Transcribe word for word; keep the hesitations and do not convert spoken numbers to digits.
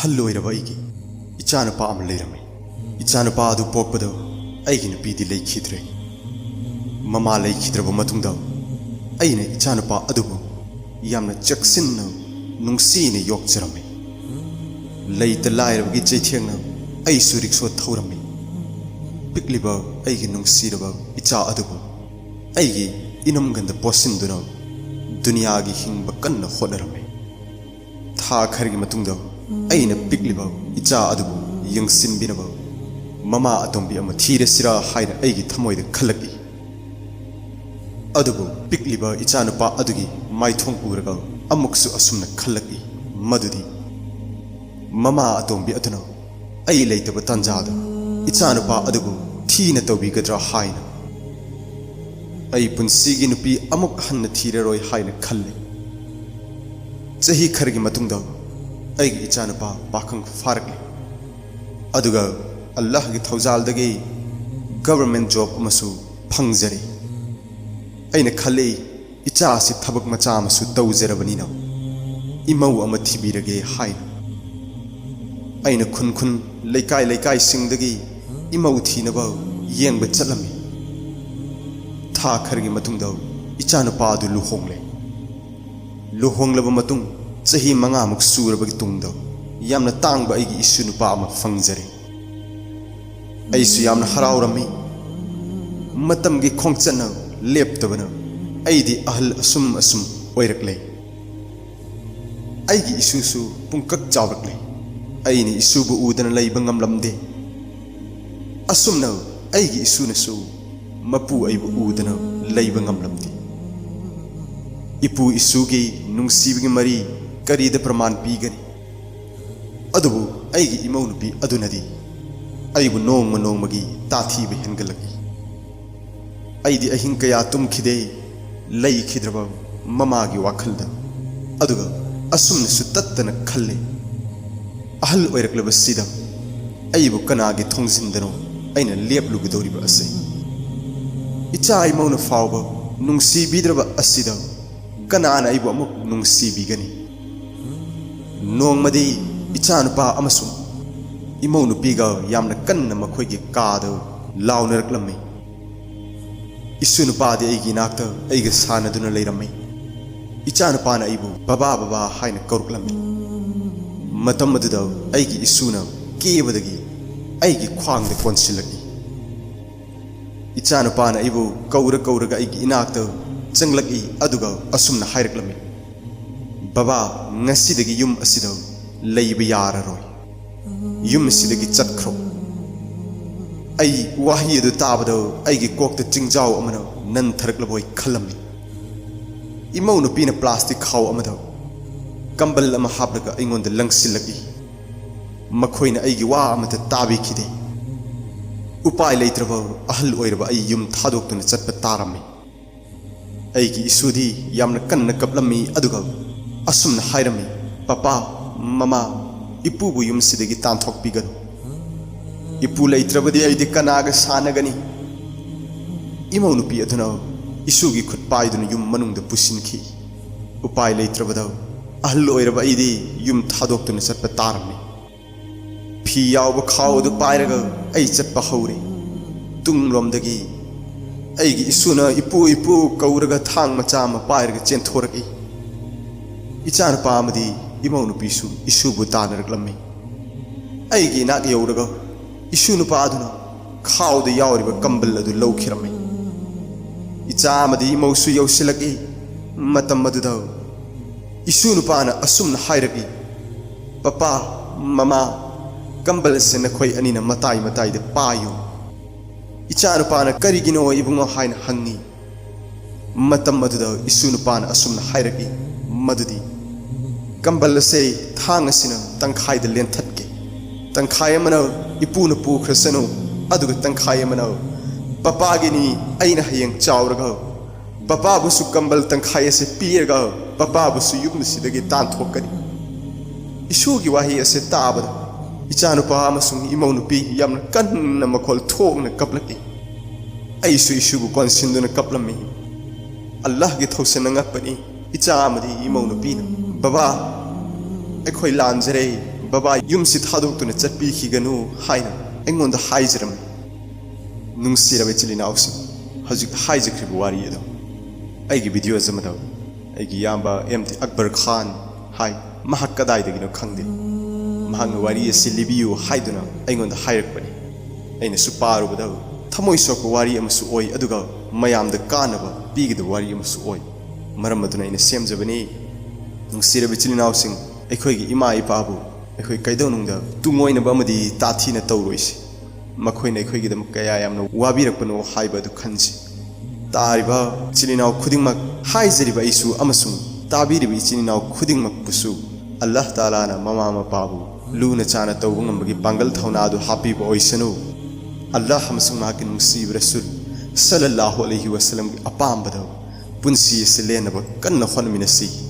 ꯑꯍꯜ ꯑꯣꯏꯔꯕ ꯑꯩꯒꯤ ꯏꯆꯥꯅꯨꯄꯥ ꯑꯃ ꯂꯩꯔꯝꯃꯤ꯫ ꯏꯆꯥꯅꯨꯄꯥ ꯑꯗꯨ ꯄꯣꯛꯄꯗ ꯑꯩꯒꯤ ꯅꯨꯄꯤꯗꯤ ꯂꯩꯈꯤꯗ꯭ꯔꯦ꯫ ꯃꯃꯥ ꯂꯩꯈꯤꯗ꯭ꯔꯕ ꯃꯇꯨꯡꯗ ꯑꯩꯅ ꯏꯆꯥꯅꯨꯄꯥ ꯑꯗꯨꯕꯨ ꯌꯥꯝꯅ ꯆꯦꯛꯁꯤꯟꯅ, ꯅꯨꯡꯁꯤꯅ ꯌꯣꯛꯆꯔꯝꯃꯤ꯫ ꯂꯩꯇ ꯂꯥꯏꯔꯕꯒꯤ ꯆꯩꯊꯦꯡꯅ ꯑꯩꯁꯨ ꯔꯤꯛꯁꯣ ꯊꯧꯔꯝꯃꯤ꯫ ꯄꯤꯛꯂꯤꯕ ꯑꯩꯒꯤ ꯅꯨꯡꯁꯤꯔꯕ ꯏꯆꯥ ꯑꯗꯨꯕꯨ ꯑꯩꯒꯤ ꯏꯅꯝꯒꯟꯗ ꯄꯣꯠꯁꯤꯟꯗꯨꯅ ꯗꯨꯅꯤꯌꯥꯒꯤ ꯍꯤꯡꯕ ꯀꯟꯅ ꯍꯣꯠꯅꯔꯝꯃꯤ꯫ ꯊꯥ ꯈꯔꯒꯤ ꯃꯇꯨꯡꯗ ꯑꯩꯅ ꯄꯤꯛꯂꯤꯕ ꯏꯆꯥ ꯑꯗꯨꯕꯨ ꯌꯦꯡꯁꯤꯟꯕꯤꯅꯕ ꯃꯃꯥ ꯑꯇꯣꯝꯕꯤ ꯑꯃ ꯊꯤꯔꯁꯤꯔꯥ ꯍꯥꯏꯅ ꯑꯩꯒꯤ ꯊꯃꯣꯏꯗ ꯈꯜꯂꯛꯏ꯫ ꯑꯗꯨꯕꯨ ꯄꯤꯛꯂꯤꯕ ꯏꯆꯥꯅꯨꯄꯥ ꯑꯗꯨꯒꯤ ꯃꯥꯏꯊꯣꯡ ꯎꯔꯒ ꯑꯃꯨꯛꯁꯨ ꯑꯁꯨꯝꯅ ꯈꯜꯂꯛꯏ, ꯃꯗꯨꯗꯤ ꯃꯃꯥ ꯑꯇꯣꯝꯕꯤ ꯑꯗꯨꯅ ꯑꯩ ꯂꯩꯇꯕ ꯇꯥꯟꯖꯥꯗ ꯏꯆꯥꯅꯨꯄꯥ ꯑꯗꯨꯕꯨ ꯊꯤꯅ ꯇꯧꯕꯤꯒꯗ꯭ꯔꯥ ꯍꯥꯏꯅ꯫ ꯑꯩ ꯄꯨꯟꯁꯤꯒꯤ ꯅꯨꯄꯤ ꯑꯃꯨꯛ ꯍꯟꯅ ꯊꯤꯔꯔꯣꯏ ꯍꯥꯏꯅ ꯈꯜꯂꯤ꯫ ꯆꯍꯤ ꯈꯔꯒꯤ ꯃꯇꯨꯡꯗ ꯑꯩꯒꯤ ꯏꯆꯥꯅꯨꯄꯥ ꯄꯥꯈꯪ ꯐꯥꯔꯛꯂꯤ꯫ ꯑꯗꯨꯒ ꯑꯜꯂꯥꯍꯒꯤ ꯊꯧꯖꯥꯜꯗꯒꯤ ꯒꯕꯔꯃꯦꯟ ꯖꯣꯕ ꯑꯃꯁꯨ ꯐꯪꯖꯔꯦ꯫ ꯑꯩꯅ ꯈꯜꯂꯤ, ꯏꯆꯥ ꯑꯁꯤ ꯊꯕꯛ ꯃꯆꯥ ꯑꯃꯁꯨ ꯇꯧꯖꯔꯕꯅꯤꯅ ꯏꯃꯧ ꯑꯃ ꯊꯤꯕꯤꯔꯒꯦ ꯍꯥꯏꯅ꯫ ꯑꯩꯅ ꯈꯨꯟ ꯈꯨꯟ, ꯂꯩꯀꯥꯏ ꯂꯩꯀꯥꯏꯁꯤꯡꯗꯒꯤ ꯏꯃꯧ ꯊꯤꯅꯕ ꯌꯦꯡꯕ ꯆꯠꯂꯝꯃꯤ꯫ ꯊꯥ ꯈꯔꯒꯤ ꯃꯇꯨꯡꯗ ꯏꯆꯥꯅꯨꯄꯥ ꯑꯗꯨ ꯂꯨꯍꯣꯡꯂꯦ꯫ ꯂꯨꯍꯣꯡꯂꯕ ꯃꯇꯨꯡ ꯆꯍꯤ ꯃꯉꯥꯃꯨꯛ ꯁꯨꯔꯕꯒꯤ ꯇꯨꯡꯗ ꯌꯥꯝꯅ ꯇꯥꯡꯕ ꯑꯩꯒꯤ ꯏꯁꯨ ꯅꯨꯄꯥ ꯑꯃ ꯐꯪꯖꯔꯦ꯫ ꯑꯩꯁꯨ ꯌꯥꯝꯅ ꯍꯔꯥꯎꯔꯝꯃꯤ꯫ ꯃꯇꯝꯒꯤ ꯈꯣꯡꯆꯠꯅ ꯂꯦꯞꯇꯕꯅ ꯑꯩꯗꯤ ꯑꯍꯜ ꯑꯁꯨꯝ ꯑꯁꯨꯝ ꯑꯣꯏꯔꯛꯂꯦ꯫ ꯑꯩꯒꯤ ꯏꯁꯨꯁꯨ ꯄꯨꯡꯀꯛ ꯆꯥꯎꯔꯛꯂꯦ꯫ ꯑꯩꯅ ꯏꯁꯨꯕꯨ ꯎꯗꯅ ꯂꯩꯕ ꯉꯝꯂꯝꯗꯦ꯫ ꯑꯁꯨꯝꯅ ꯑꯩꯒꯤ ꯏꯁꯨꯅꯁꯨ ꯃꯄꯨ ꯑꯩꯕꯨ ꯎꯗꯅ ꯂꯩꯕ ꯉꯝꯂꯝꯗꯦ꯫ ꯏꯄꯨ ꯏꯁꯨꯒꯤ ꯅꯨꯡꯁꯤꯕꯒꯤ ꯃꯔꯤ ꯀꯔꯤꯗ ꯄ꯭ꯔꯃꯥꯟ ꯄꯤꯒꯅꯤ? ꯑꯗꯨꯕꯨ ꯑꯩꯒꯤ ꯏꯃꯧ ꯅꯨꯄꯤ ꯑꯗꯨꯅꯗꯤ ꯑꯩꯕꯨ ꯅꯣꯡꯃ ꯅꯣꯡꯃꯒꯤ ꯇꯥꯊꯤꯕ ꯍꯦꯟꯒꯠꯂꯛꯏ꯫ ꯑꯩꯗꯤ ꯑꯍꯤꯡ ꯀꯌꯥ ꯇꯨꯝꯈꯤꯗꯦ꯫ ꯂꯩꯈꯤꯗ꯭ꯔꯕ ꯃꯃꯥꯒꯤ ꯋꯥꯈꯜꯗ꯫ ꯑꯗꯨꯒ ꯑꯁꯨꯝꯅꯁꯨ ꯇꯠꯇꯅ ꯈꯜꯂꯤ, ꯑꯍꯜ ꯑꯣꯏꯔꯛꯂꯕꯁꯤꯗ ꯑꯩꯕꯨ ꯀꯅꯥꯒꯤ ꯊꯣꯡꯖꯤꯟꯗꯅꯣ ꯑꯩꯅ ꯂꯦꯞꯂꯨꯒꯗꯧꯔꯤꯕ ꯑꯁꯤ? ꯏꯆꯥ ꯏꯃꯧꯅ ꯐꯥꯎꯕ ꯅꯨꯡꯁꯤꯕꯤꯗ꯭ꯔꯕ ꯑꯁꯤꯗ ꯀꯅꯥꯅ ꯑꯩꯕꯨ ꯑꯃꯨꯛ ꯅꯨꯡꯁꯤꯕꯤꯒꯅꯤ? ꯅꯣꯡꯃꯗꯤ ꯏꯆꯥꯅꯨꯄꯥ ꯑꯃꯁꯨꯡ ꯏꯃꯧ ꯅꯨꯄꯤꯒ ꯌꯥꯝꯅ ꯀꯟꯅ ꯃꯈꯣꯏꯒꯤ ꯀꯥꯗ ꯂꯥꯎꯅꯔꯛꯂꯝꯃꯤ꯫ ꯏꯁꯨ ꯅꯨꯄꯥꯗꯤ ꯑꯩꯒꯤ ꯏꯅꯥꯛꯇ ꯑꯩꯒ ꯁꯥꯟꯅꯗꯨꯅ ꯂꯩꯔꯝꯃꯤ꯫ ꯏꯆꯥꯅꯨꯄꯥꯅ ꯑꯩꯕꯨ "ꯕꯕꯥ, ꯕꯕꯥ" ꯍꯥꯏꯅ ꯀꯧꯔꯛꯂꯝꯃꯤ꯫ ꯃꯇꯝ ꯑꯗꯨꯗ ꯑꯩꯒꯤ ꯏꯁꯨꯅ ꯀꯦꯕꯗꯒꯤ ꯑꯩꯒꯤ ꯈ꯭ꯋꯥꯡꯗ ꯀꯣꯟꯁꯤꯜꯂꯛꯏ꯫ ꯏꯆꯥꯅꯨꯄꯥꯅ ꯑꯩꯕꯨ ꯀꯧꯔ ꯀꯧꯔꯒ ꯑꯩꯒꯤ ꯏꯅꯥꯛꯇ ꯆꯪꯂꯛꯏ, ꯑꯗꯨꯒ ꯑꯁꯨꯝꯅ ꯍꯥꯏꯔꯛꯂꯝꯃꯤ, "ꯕꯕꯥ, ꯉꯁꯤꯗꯒꯤ ꯌꯨꯝ ꯑꯁꯤꯗ ꯂꯩꯕ ꯌꯥꯔꯔꯣꯏ꯫ ꯌꯨꯝ ꯑꯁꯤꯗꯒꯤ ꯆꯠꯈ꯭ꯔꯣ꯫" ꯑꯩ ꯋꯥꯍꯩ ꯑꯗꯨ ꯇꯥꯕꯗ ꯑꯩꯒꯤ ꯀꯣꯛꯇ ꯆꯤꯡꯖꯥꯎ ꯑꯃꯅ ꯅꯟꯊꯔꯛꯂꯕꯣꯏ ꯈꯜꯂꯝꯃꯤ꯫ ꯏꯃꯧ ꯅꯨꯄꯤꯅ ꯄ꯭ꯂꯥꯁꯇꯤꯛ ꯈꯥꯎ ꯑꯃꯗ ꯀꯝꯕꯜ ꯑꯃ ꯍꯥꯞꯂꯒ ꯑꯩꯉꯣꯟꯗ ꯂꯪꯁꯤꯜꯂꯛꯏ꯫ ꯃꯈꯣꯏꯅ ꯑꯩꯒꯤ ꯋꯥ ꯑꯃꯠꯇ ꯇꯥꯕꯤꯈꯤꯗꯦ꯫ ꯎꯄꯥꯏ ꯂꯩꯇ꯭ꯔꯕ ꯑꯍꯜ ꯑꯣꯏꯔꯕ ꯑꯩ ꯌꯨꯝ ꯊꯥꯗꯣꯛꯇꯨꯅ ꯆꯠꯄ ꯇꯥꯔꯝꯃꯤ꯫ ꯑꯩꯒꯤ ꯏꯁꯨꯗꯤ ꯌꯥꯝꯅ ꯀꯟꯅ ꯀꯞꯂꯝꯃꯤ, ꯑꯗꯨꯒ ꯑꯁꯨꯝꯅ ꯍꯥꯏꯔꯝꯃꯤ, "ꯄꯄꯥ, ꯃꯃꯥ, ꯏꯄꯨꯕꯨ ꯌꯨꯝꯁꯤꯗꯒꯤ ꯇꯥꯟꯊꯣꯛꯄꯤꯒꯅꯨ꯫ ꯏꯄꯨ ꯂꯩꯇ꯭ꯔꯕꯗꯤ ꯑꯩꯗꯤ ꯀꯅꯥꯒ ꯁꯥꯟꯅꯒꯅꯤ?" ꯏꯃꯧ ꯅꯨꯄꯤ ꯑꯗꯨꯅ ꯏꯁꯨꯒꯤ ꯈꯨꯠ ꯄꯥꯏꯗꯨꯅ ꯌꯨꯝ ꯃꯅꯨꯡꯗ ꯄꯨꯁꯤꯟꯈꯤ꯫ ꯎꯄꯥꯏ ꯂꯩꯇ꯭ꯔꯕꯗ ꯑꯍꯜ ꯑꯣꯏꯔꯕ ꯑꯩꯗꯤ ꯌꯨꯝ ꯊꯥꯗꯣꯛꯇꯨꯅ ꯆꯠꯄ ꯇꯥꯔꯝꯃꯤ꯫ ꯐꯤ ꯌꯥꯎꯕ ꯈꯥꯎ ꯑꯗꯨ ꯄꯥꯏꯔꯒ ꯑꯩ ꯆꯠꯄ ꯍꯧꯔꯦ꯫ ꯇꯨꯡꯂꯣꯝꯗꯒꯤ ꯑꯩꯒꯤ ꯏꯁꯨꯅ "ꯏꯄꯨ, ꯏꯄꯨ" ꯀꯧꯔꯒ ꯊꯥꯡ ꯃꯆꯥ ꯑꯃ ꯄꯥꯏꯔꯒ ꯆꯦꯟꯊꯣꯔꯛꯏ꯫ ꯏꯆꯥꯅꯨꯄꯥ ꯑꯃꯗꯤ ꯏꯃꯧ ꯅꯨꯄꯤꯁꯨ ꯏꯁꯨꯕꯨ ꯇꯥꯟꯅꯔꯛꯂꯝꯃꯤ꯫ ꯑꯩꯒꯤ ꯏꯅꯥꯛ ꯌꯧꯔꯒ ꯏꯁꯨ ꯅꯨꯄꯥ ꯑꯗꯨꯅ ꯈꯥꯎꯗ ꯌꯥꯎꯔꯤꯕ ꯀꯝꯕꯜ ꯑꯗꯨ ꯂꯧꯈꯤꯔꯝꯃꯤ꯫ ꯏꯆꯥ ꯑꯃꯗꯤ ꯏꯃꯧꯁꯨ ꯌꯧꯁꯤꯜꯂꯛꯏ꯫ ꯃꯇꯝ ꯑꯗꯨꯗ ꯏꯁꯨ ꯅꯨꯄꯥꯅ ꯑꯁꯨꯝꯅ ꯍꯥꯏꯔꯛꯏ, "ꯄꯄꯥ, ꯃꯃꯥ, ꯀꯝꯕꯜ ꯑꯁꯤ ꯅꯈꯣꯏ ꯑꯅꯤꯅ ꯃꯇꯥꯏ ꯃꯇꯥꯏꯗ ꯄꯥꯏꯌꯨ꯫" ꯏꯆꯥꯅꯨꯄꯥꯅ "ꯀꯔꯤꯒꯤꯅꯣ ꯏꯕꯨꯡꯉꯣ?" ꯍꯥꯏꯅ ꯍꯪꯉꯤ꯫ ꯃꯇꯝ ꯑꯗꯨꯗ ꯏꯁꯨ ꯅꯨꯄꯥꯅ ꯑꯁꯨꯝꯅ ꯍꯥꯏꯔꯛꯏ ꯃꯗꯨꯗꯤ, "ꯀꯝꯕꯜ ꯑꯁꯦ ꯊꯥꯡ ꯑꯁꯤꯅ ꯇꯪꯈꯥꯏꯗ ꯂꯦꯟꯊꯠꯀꯦ꯫ ꯇꯪꯈꯥꯏ ꯑꯃꯅ ꯏꯄꯨꯅ ꯄꯨꯈ꯭ꯔꯁꯅꯨ, ꯑꯗꯨꯒ ꯇꯪꯈꯥꯏ ꯑꯃꯅ ꯄꯄꯥꯒꯤꯅꯤ꯫ ꯑꯩꯅ ꯍꯌꯦꯡ ꯆꯥꯎꯔꯒ ꯄꯄꯥꯕꯨꯁꯨ ꯀꯝꯕꯜ ꯇꯪꯈꯥꯏ ꯑꯁꯦ ꯄꯤꯔꯒ ꯄꯄꯥꯕꯨꯁꯨ ꯌꯨꯝ ꯑꯁꯤꯗꯒꯤ ꯇꯥꯟꯊꯣꯛꯀꯅꯤ꯫" ꯏꯁꯨꯒꯤ ꯋꯥꯍꯩ ꯑꯁꯦ ꯇꯥꯕꯗ ꯏꯆꯥꯅꯨꯄꯥ ꯑꯃꯁꯨꯡ ꯏꯃꯧ ꯅꯨꯄꯤ ꯌꯥꯝꯅ ꯀꯟꯅ ꯃꯈꯣꯜ ꯊꯣꯛꯅ ꯀꯞꯂꯛꯏ꯫ ꯑꯩꯁꯨ ꯏꯁꯨꯕꯨ ꯀꯣꯟꯁꯤꯟꯗꯨꯅ ꯀꯞꯂꯝꯃꯤ꯫ ꯑꯜꯂꯥꯍꯒꯤ ꯊꯧꯁꯤꯟꯅ ꯉꯛꯄꯅꯤ꯫ ꯏꯆꯥ ꯑꯃꯗꯤ ꯏꯃꯧ ꯅꯨꯄꯤꯅ, "ꯕꯕꯥ, ꯑꯩꯈꯣꯏ ꯂꯥꯟꯖꯔꯦ꯫ "ꯕꯕꯥ, ꯌꯨꯝꯁꯤ ꯊꯥꯗꯣꯛꯇꯨꯅ ꯆꯠꯄꯤꯈꯤꯒꯅꯨ" ꯍꯥꯏꯅ ꯑꯩꯉꯣꯟꯗ ꯍꯥꯏꯖꯔꯝꯃꯤ꯫ ꯅꯨꯡꯁꯤꯔꯕ ꯏꯆꯤꯜ ꯏꯅꯥꯎꯁꯤꯡ, ꯍꯧꯖꯤꯛ ꯍꯥꯏꯖꯈ꯭ꯔꯤꯕ ꯋꯥꯔꯤ ꯑꯗꯣ ꯑꯩꯒꯤ videos ꯑꯃꯗ ꯑꯩꯒꯤ ꯏꯌꯥꯝꯕ ꯑꯦꯝ ꯗꯤ ꯑꯛꯕꯔ ꯈꯥꯟ ꯍꯥꯏ, ꯃꯍꯥꯛ ꯀꯗꯥꯏꯗꯒꯤꯅꯣ ꯈꯪꯗꯦ, ꯃꯍꯥꯛꯅ ꯋꯥꯔꯤ ꯑꯁꯤ ꯂꯤꯕꯤꯌꯨ ꯍꯥꯏꯗꯨꯅ ꯑꯩꯉꯣꯟꯗ ꯍꯥꯏꯔꯛꯄꯅꯤ꯫ ꯑꯩꯅꯁꯨ ꯄꯥꯔꯨꯕꯗ ꯊꯃꯣꯏ ꯁꯣꯛꯄ ꯋꯥꯔꯤ ꯑꯃꯁꯨ ꯑꯣꯏ, ꯑꯗꯨꯒ ꯃꯌꯥꯝꯗ ꯀꯥꯟꯅꯕ ꯄꯤꯒꯗꯕ ꯋꯥꯔꯤ ꯑꯃꯁꯨ ꯑꯣꯏ꯫ ꯃꯔꯝ ꯑꯗꯨꯅ ꯑꯩꯅ ꯁꯦꯝꯖꯕꯅꯤ꯫ ꯅꯨꯡꯁꯤꯔꯕ ꯏꯆꯤꯜ ꯏꯅꯥꯎꯁꯤꯡ, ꯑꯩꯈꯣꯏꯒꯤ ꯏꯃꯥ ꯏꯄꯥꯕꯨ ꯑꯩꯈꯣꯏ ꯀꯩꯗꯧꯅꯨꯡꯗ ꯇꯨꯡꯑꯣꯏꯅꯕ ꯑꯃꯗꯤ ꯇꯥꯊꯤꯅ ꯇꯧꯔꯣꯏꯁꯤ꯫ ꯃꯈꯣꯏꯅ ꯑꯩꯈꯣꯏꯒꯤꯗꯃꯛ ꯀꯌꯥ ꯌꯥꯝꯅ ꯋꯥꯕꯤꯔꯛꯄꯅꯣ ꯍꯥꯏꯕ ꯑꯗꯨ ꯈꯟꯁꯤ꯫ ꯇꯥꯔꯤꯕ ꯏꯆꯤꯜ ꯏꯅꯥꯎ ꯈꯨꯗꯤꯡꯃꯛ, ꯍꯥꯏꯖꯔꯤꯕ ꯑꯩꯁꯨ ꯑꯃꯁꯨꯡ ꯇꯥꯕꯤꯔꯤꯕ ꯏꯆꯤꯜ ꯏꯅꯥꯎ ꯈꯨꯗꯤꯡꯃꯛꯄꯨꯁꯨ ꯑꯜꯂꯥꯍ ꯇꯥꯂꯥꯅ ꯃꯃꯥ ꯃꯄꯥꯕꯨ ꯂꯨꯅ ꯆꯥꯅ ꯇꯧꯕ ꯉꯝꯕꯒꯤ ꯄꯥꯡꯒꯜ ꯊꯧꯅꯥ ꯑꯗꯨ ꯍꯥꯞꯄꯤꯕ ꯑꯣꯏꯁꯅꯨ꯫ ꯑꯜꯂꯥꯍ ꯑꯃꯁꯨꯡ ꯃꯍꯥꯛꯀꯤ ꯅꯨꯡꯁꯤꯕ ꯔꯁꯨꯜ ꯁꯜꯂꯜꯂꯥꯍꯨ ꯑꯂꯩꯍꯤ ꯋꯁꯜꯂꯝꯒꯤ ꯑꯄꯥꯝꯕꯗ ꯄꯨꯟꯁꯤ ꯑꯁꯤ ꯂꯦꯟꯅꯕ ꯀꯟꯅ ꯍꯣꯠꯅꯃꯤꯟꯅꯁꯤ꯫